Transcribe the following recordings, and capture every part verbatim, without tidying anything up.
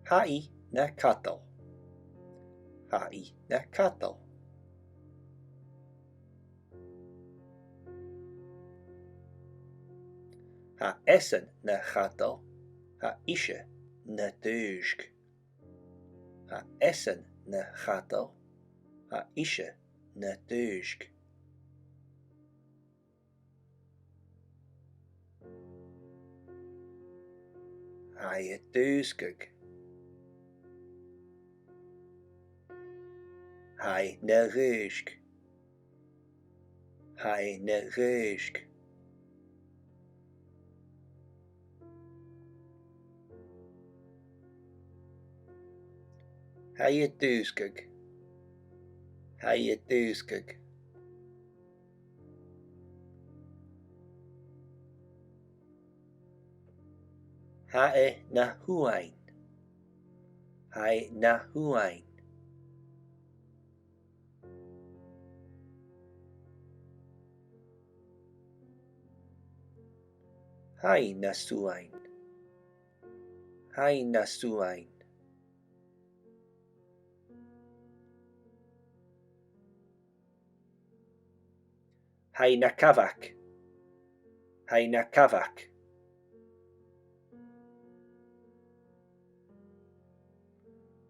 Tha i na cadal. Tha i na cadal. Tha esan na chadal, tha ise na dùisg. Tha esan na chadal, tha ise na dùisg. Tha i a' dùsgadh. Tha i na dhùisg. Tha i na dhùisg. Tha i a' dùsgadh. Tha i a' dùsgadh. Tha e na shuain. Tha e na shuain. Tha i na suain. Tha i na suain. Tha i na cabhaig. Tha i na cabhaig.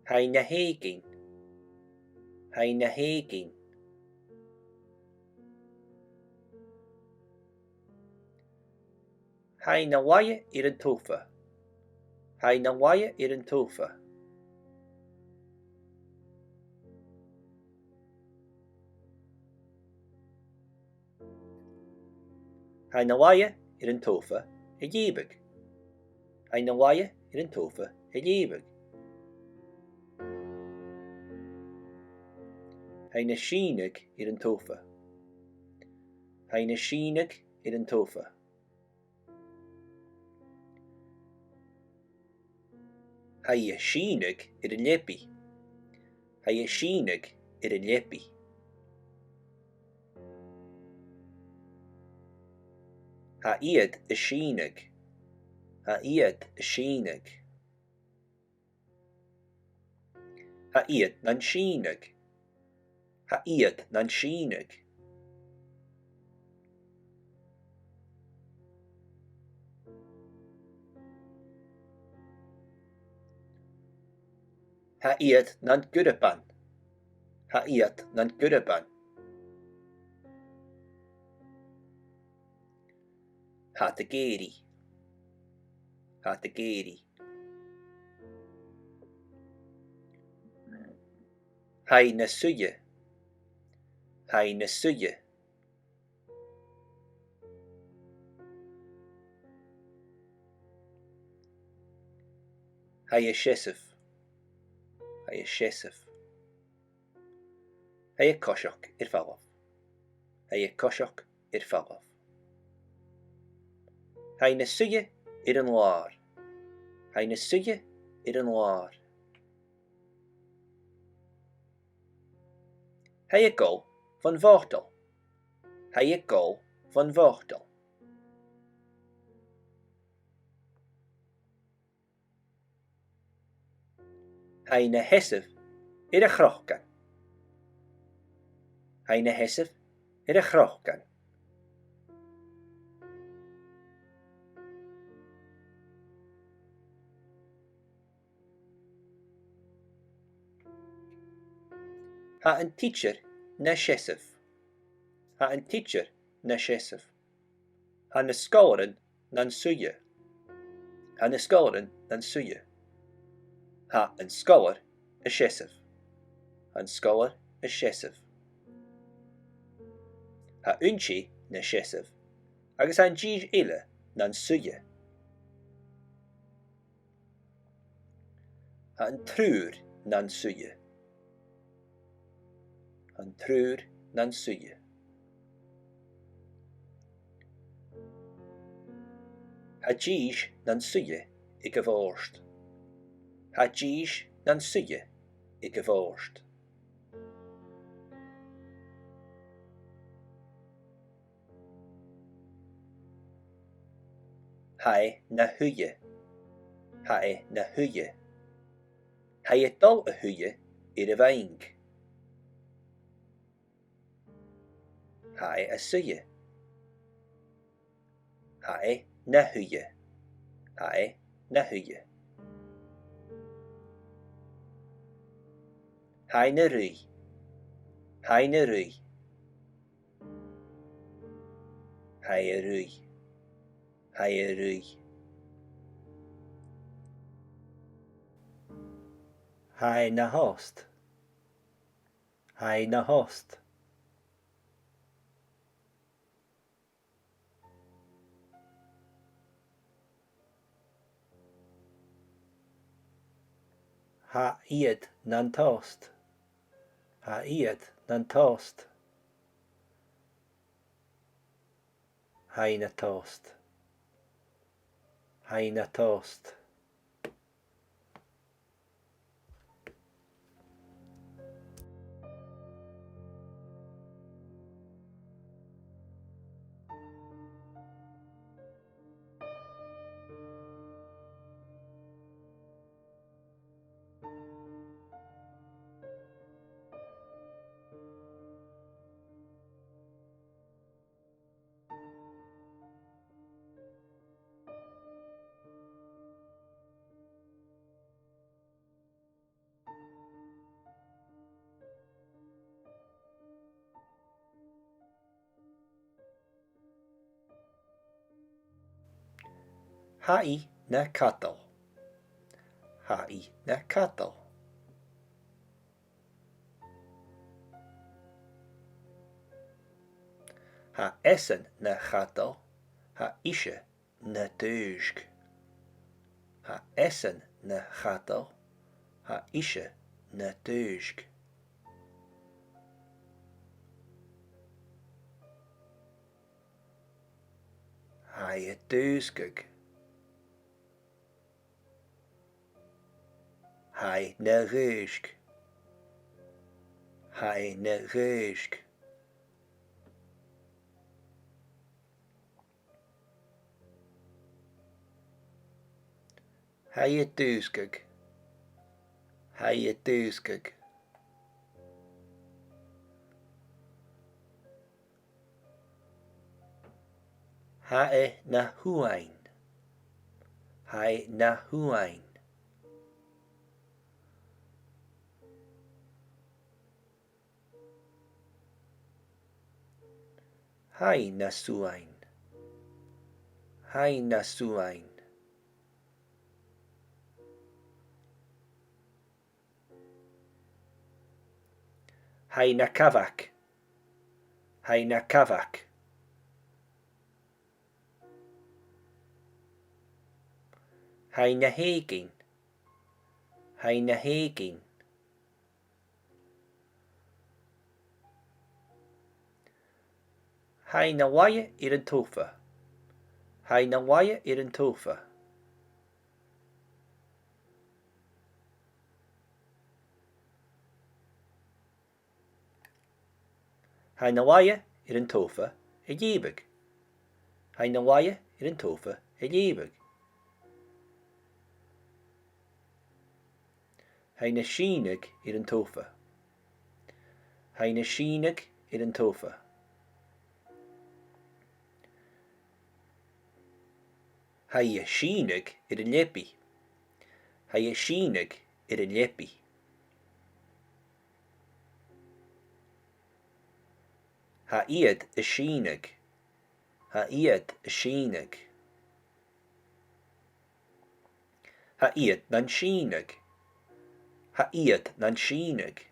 Tha i na h-èiginn. Tha i na h-èiginn. Tha i na laighe air an t-sòfa. Tha i na laighe air an t-sòfa. Tha i na laighe air an t-sòfa a' leughadh. Tha i na laighe air an t-sòfa a' leughadh. Tha i na sìneadh air an t-sòfa. Tha i na sìneadh air an t-sòfa. Tha i a' sìneadh air an leabaidh. Tha i a' sìneadh air an leabaidh. Tha iad a' sìneadh. Tha iad a' sìneadh. Tha iad nan sìneadh. Tha iad nan sìneadh. Tha iad nan gurraban. Tha iad nan gurraban. Tha iad ag èirigh. Tha iad ag èirigh. Tha i na suidhe. Tha i na suidhe. Tha i a' seasamh. Tha i a' seasamh. Tha i a' coiseachd air falbh. Tha i a' coiseachd air falbh. Tha i na suidhe air an làr. Tha i na suidhe air an làr. Tha i ag òl bhon bhotal. Tha i ag òl bhon bhotal. Tha i na sheasamh air a' chrogan. Tha i na sheasamh air a' chrogan. Tha an tidsear na seasamh. Tha an tidsear na seasamh. Tha na sgoilearan nan suidhe. Tha na sgoilearan nan suidhe. Tha an sgoilear a' seasamh. Tha an sgoilear a' seasamh. Tha aon tè na seasamh, agus tha an dithis eile nan suidhe. Tha an triùir nan suidhe. Tha an triùir nan suidhe. Tha dithis nan suidhe aig a' bhòrd. Tha dithis nan suidhe aig a' bhòrd. Tha e na shuidhe. Tha e na shuidhe. Tha e a' dol a shuidhe air a' bheing. Tha e a' suidhe. Tha e na shuidhe. Tha e na shuidhe. Tha e na ruith. Tha e na ruith. Tha e a' ruith. Tha e a' ruith. Tha e na thost. Tha e na thost. Tha iad nan tost. Tha iad nan tost. Tha i na tost. Tha i na tost. Tha i na cadal. Tha i na cadal. Tha esan na chadal, tha ise na dùisg. Tha esan na chadal, tha ise na dùisg. Tha i a' dùsgadh. Tha i na dhùisg. Tha i na dhùisg. Tha i a' dùsgadh. Tha i a' dùsgadh. Tha e na shuain. Tha e na shuain. Tha i na suain. Tha i na suain. Tha i na cabhaig. Tha i na cabhaig. Tha i na h-èiginn. Tha i na h-èiginn. Tha i na laighe air an t-sòfa. Tha i na laighe air an t-sòfa. Tha i na laighe air an t-sòfa a' leughadh. Tha i na laighe air an t-sòfa a' leughadh. Tha i na sìneadh air an t-sòfa. Tha i na sìneadh air an t-sòfa. Tha i a' sìneadh air an leabaidh. Tha i a' sìneadh air an leabaidh. Tha iad a' sìneadh. Tha iad a' sìneadh. Tha iad nan sìneadh. Tha iad nan sìneadh.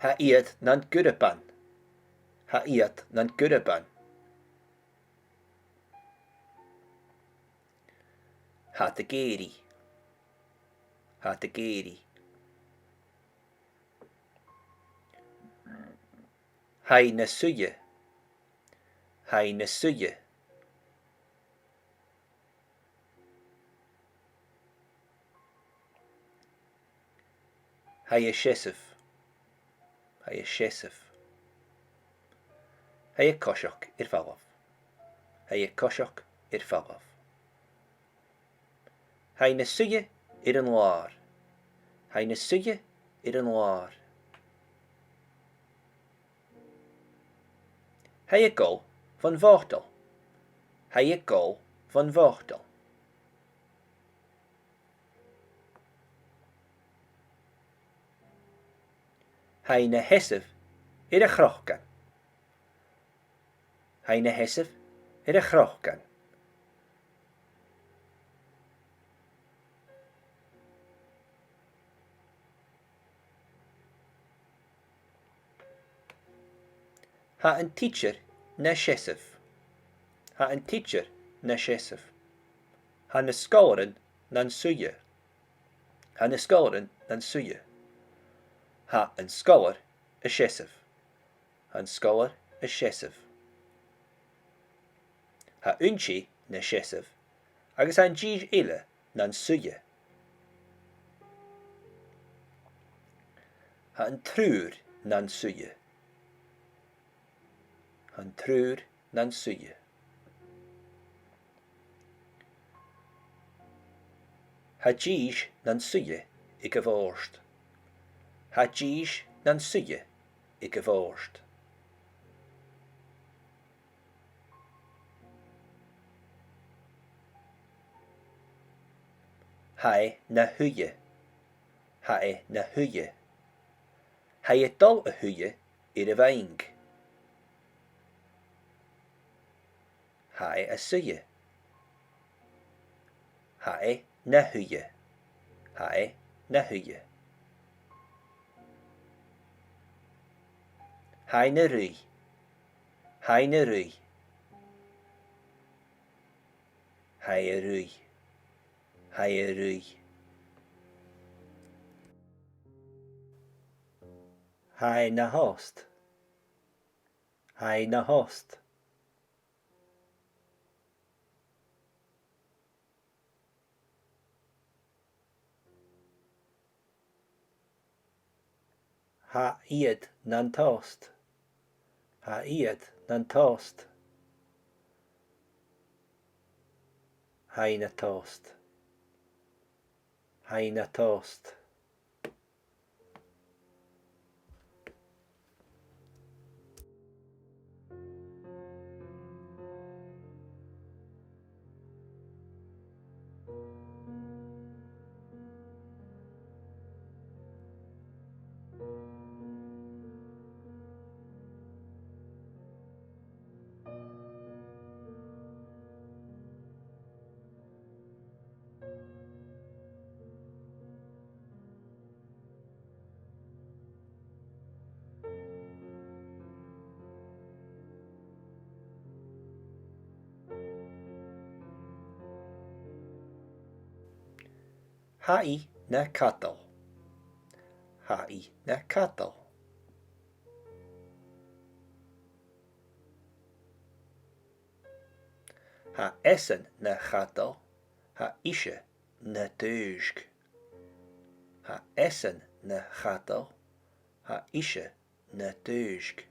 Tha iad nan gurraban. Tha iad nan gurraban. Tha iad ag èirigh. Tha iad ag èirigh. Tha i na suidhe. Tha i na suidhe. Tha i a' seasamh. Tha i a' seasamh. Tha Tha e a' coiseachd air falbh. Tha e a' coiseachd air falbh. Tha e na shuidhe air an làr. Tha e na shuidhe air an làr. Tha e a' dol fon bhotal. Tha e a' dol fon bhotal. Tha e na sheasamh air a' chrogan. Tha e na sheasamh air a' chrogan. Tha an tidsear na seasamh. Tha an tidsear na seasamh. Tha na sgoilearan nan suidhe. Tha na sgoilearan nan suidhe. Tha an sgoilear a' seasamh. Tha an sgoilear a' seasamh. Tha aon tè na seasamh, agus tha an dithis eile nan suidhe. Tha an triùir nan suidhe. Tha an triùir nan suidhe. Tha dithis nan suidhe aig a' bhòrd. Tha dithis nan suidhe aig a' bhòrd. Tha e na shuidhe. Tha e na shuidhe. Tha e a' dol a shuidhe air a' bheing. Tha e a' suidhe. Tha e na shuidhe. Tha e na shuidhe. Tha e na ruith. Tha e na ruith. Tha e a' ruith. Tha e a' ruith. Tha e na thost. Tha e na thost. Tha iad nan tost. Tha iad nan tost. Tha i na tost. Tha i na tost. Tha i na cadal. Tha i na cadal. Tha esan na chadal, tha ise na dùisg. Tha esan na chadal, tha ise na dùisg.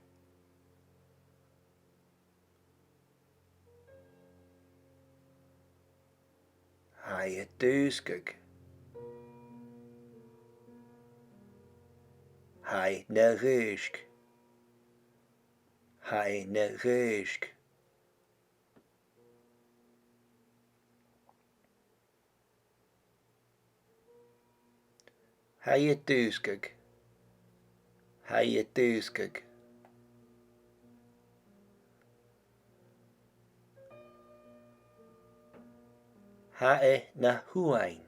Tha i a' dùsgadh. Tha i na dhùisg. Tha i na dhùisg. Tha i a' dùsgadh. Tha i a' dùsgadh. Tha e na shuain.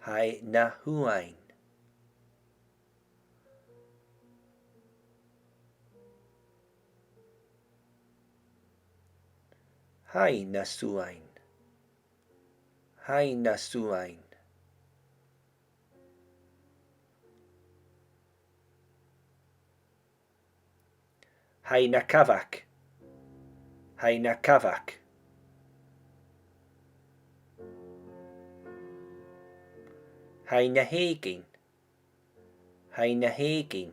Tha e na shuain. Tha i na suain. Tha i na suain. Tha i na cabhaig. Tha i na cabhaig. Tha i na h-èiginn. Tha i na h-èiginn.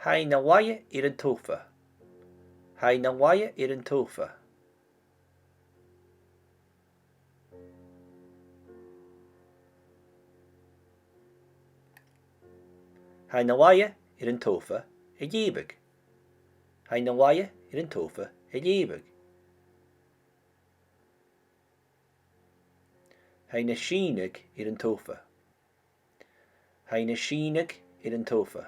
Tha i na laighe air an t-sòfa. Tha i na laighe air an t-sòfa. Tha i na laighe air an t-sòfa a' leughadh. Tha i na laighe air an t-sòfa a' leughadh. Tha i na sìneadh air an t-sòfa. Tha i na sìneadh air an t-sòfa.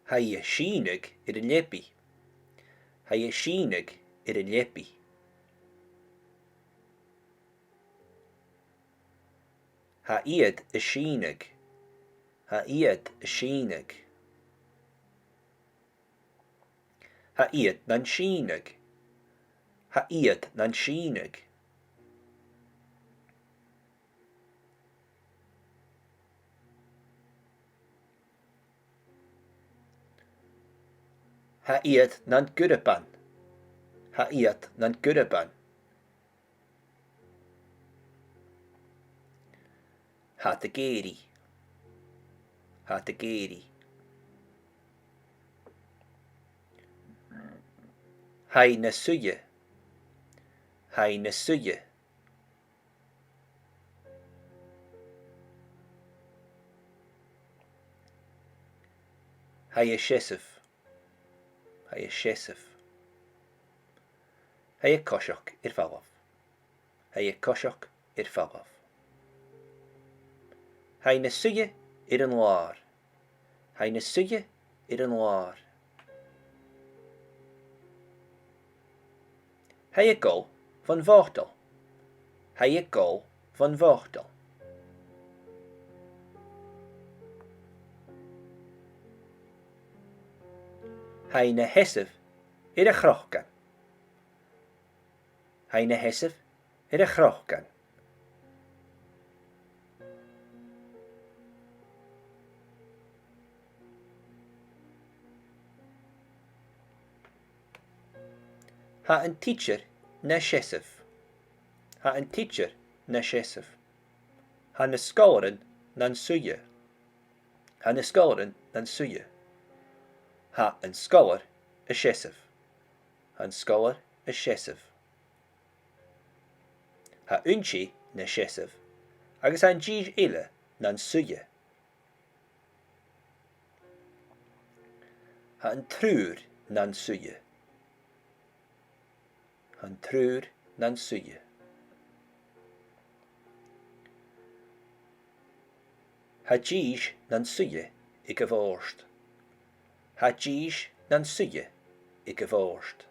Tha i a' sìneadh air an leabaidh. Tha i a' sìneadh air an leabaidh. Tha iad a' sìneadh. Tha iad a' sìneadh. Tha iad nan sìneadh. Tha iad nan sìneadh. Tha iad nan gurraban. Tha iad nan gurraban. Tha iad ag èirigh. Tha iad ag èirigh. Tha i na suidhe. Tha i na suidhe. Tha i a' seasamh. Tha i a' seasamh. Tha i a' coiseachd air falbh. Tha i a' coiseachd air falbh. Tha i na suidhe air an làr. Tha i na suidhe air an làr. Tha i ag òl bhon bhotal. Tha i ag òl bhon bhotal. Tha i na sheasamh air a' chrogan. Tha i na sheasamh air a' chrogan. Tha an tidsear na seasamh. Tha an tidsear na seasamh. Tha na sgoilearan nan suidhe. Tha na sgoilearan nan suidhe. Tha an sgoilear a' seasamh. Tha an sgoilear a' seasamh. Tha aon tè na seasamh, agus tha an dithis eile nan suidhe. Tha an triùir nan suidhe. Tha an triùir nan suidhe. Tha dithis nan suidhe aig a' bhòrd. Tha dithis nan suidhe aig a' bhòrd.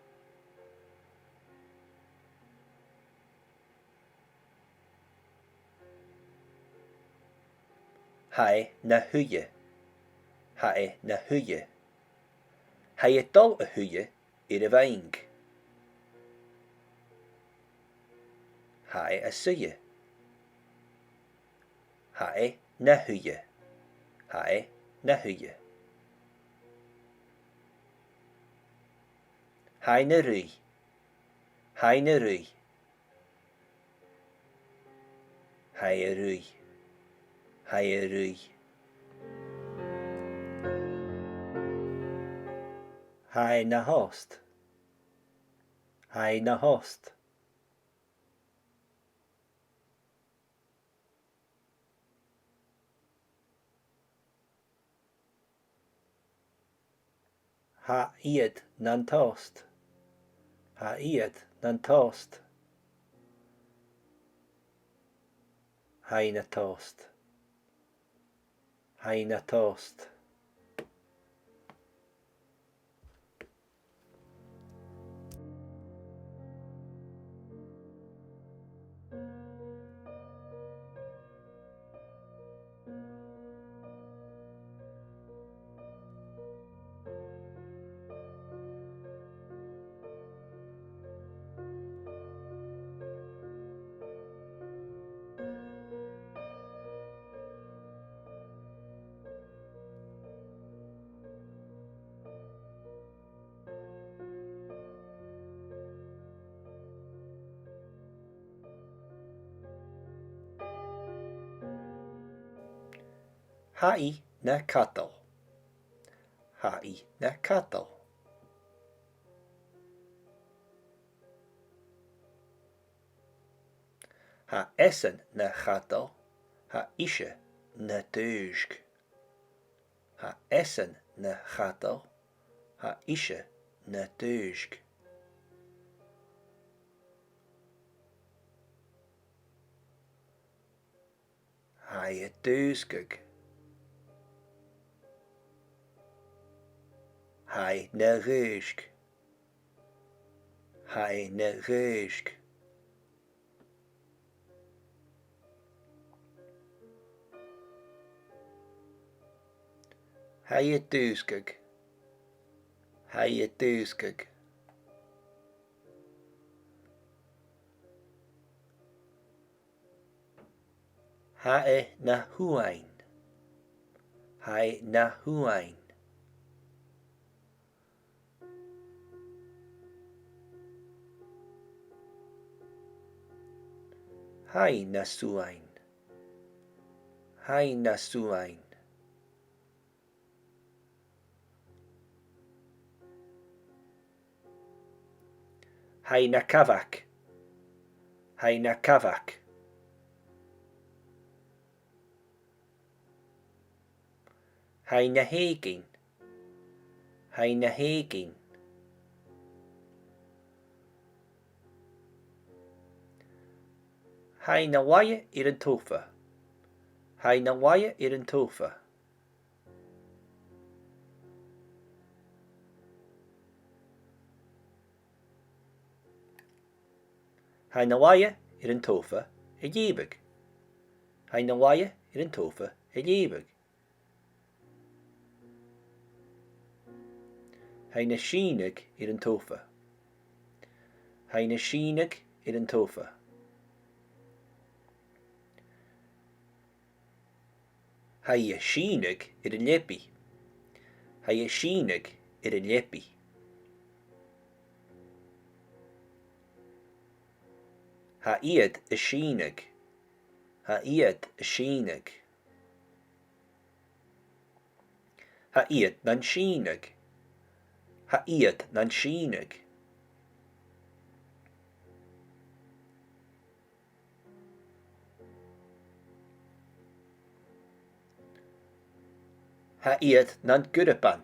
Tha e na shuidhe. Tha e na shuidhe. Tha e a' dol a shuidhe air a' bheing. Tha e a' suidhe. Tha e na shuidhe. Tha e na shuidhe. Tha e na ruith. Tha e na ruith. Tha e a' ruith. Tha e a' ruith. Tha e na thost. Tha e na thost. Tha iad nan tost. Tha iad nan tost. Tha i na tost. Tha i na tost. Tha i na cadal. Tha i na cadal. Tha esan na chadal, tha ise na dùisg. Tha esan na chadal, tha ise na dùisg. Tha i a' dùsgadh. Tha i na dhùisg. Tha i na dhùisg. Tha i a' dùsgadh. Tha i a' dùsgadh. Tha e na shuain. Tha e na shuain. Tha i na suain. Tha i na suain. Tha i na cabhaig. Tha i na cabhaig. Tha i na h-èiginn. Tha i na h-èiginn. Tha i na laighe air an t-sòfa. Tha i na laighe air an t-sòfa. Tha i na laighe air an t-sòfa a' leughadh. Tha i na laighe air an t-sòfa a' leughadh. Tha i na sìneadh air an t-sòfa. Tha i na sìneadh air an t-sòfa. Tha i a' sìneadh air an leabaidh. Tha i a' sìneadh air an leabaidh. Tha iad a' sìneadh. Tha iad a' sìneadh. Tha iad nan sìneadh. Tha iad nan sìneadh. Tha iad nan gurraban.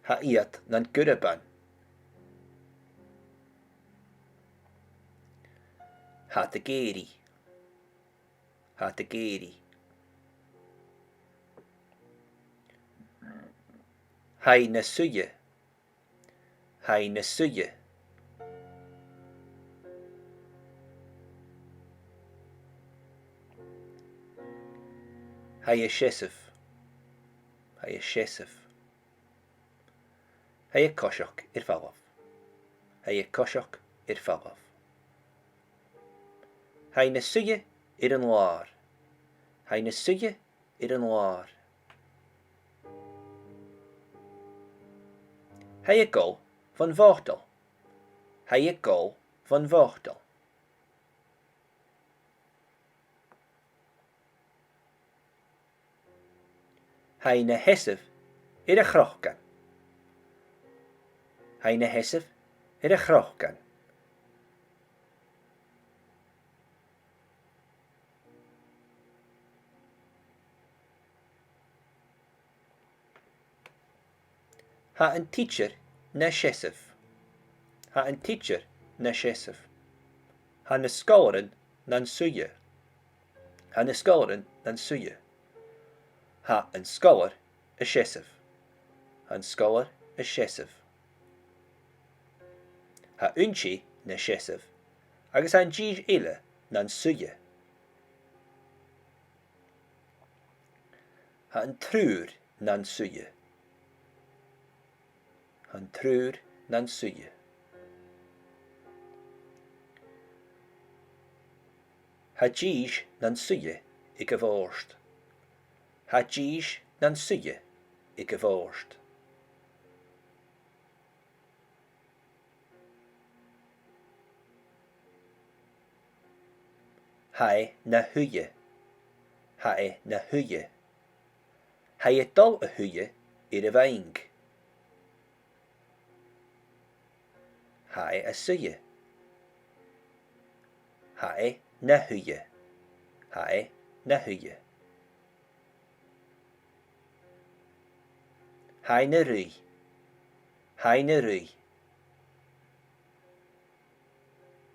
Tha iad nan gurraban. Tha iad ag èirigh. Tha iad ag èirigh. Tha i na suidhe. Tha i na suidhe. Tha i a' seasamh. Tha i a' seasamh. Tha i a' coiseachd air falbh. Tha i a' coiseachd air falbh. Tha i na suidhe air an làr. Tha i na suidhe air an làr. Tha i ag òl bhon bhotal. Tha i ag òl bhon bhotal. Tha i na sheasamh air a' chrogan. Tha i na sheasamh air a' chrogan. Tha an tidsear na seasamh. Tha an tidsear na seasamh. Tha na sgoilearan nan suidhe. Tha na sgoilearan nan suidhe. Tha an sgoilear a' seasamh. Tha an sgoilear a' seasamh. Tha aon tè na seasamh agus tha an dithis eile nan suidhe. Tha an triùir nan suidhe. Tha an triùir nan suidhe. Tha dithis nan suidhe aig a' bhòrd. Tha dithis nan suidhe aig a' bhòrd. Tha e na shuidhe. Tha e na shuidhe. Tha e a' dol a shuidhe air a' bheing. Tha e a' suidhe. Tha e na shuidhe. Tha e na shuidhe. Tha e na ruith. Tha e na ruith.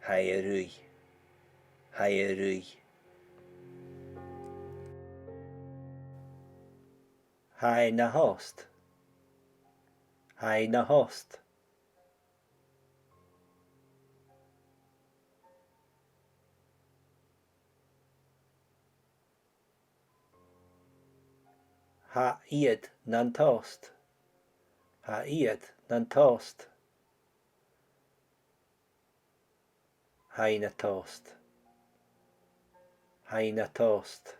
Tha e a' ruith. Tha e a' ruith. Tha e na thost. Tha e na thost. Tha iad nan tost. Tha iad nan tost. Tha i na tost. Tha i na tost.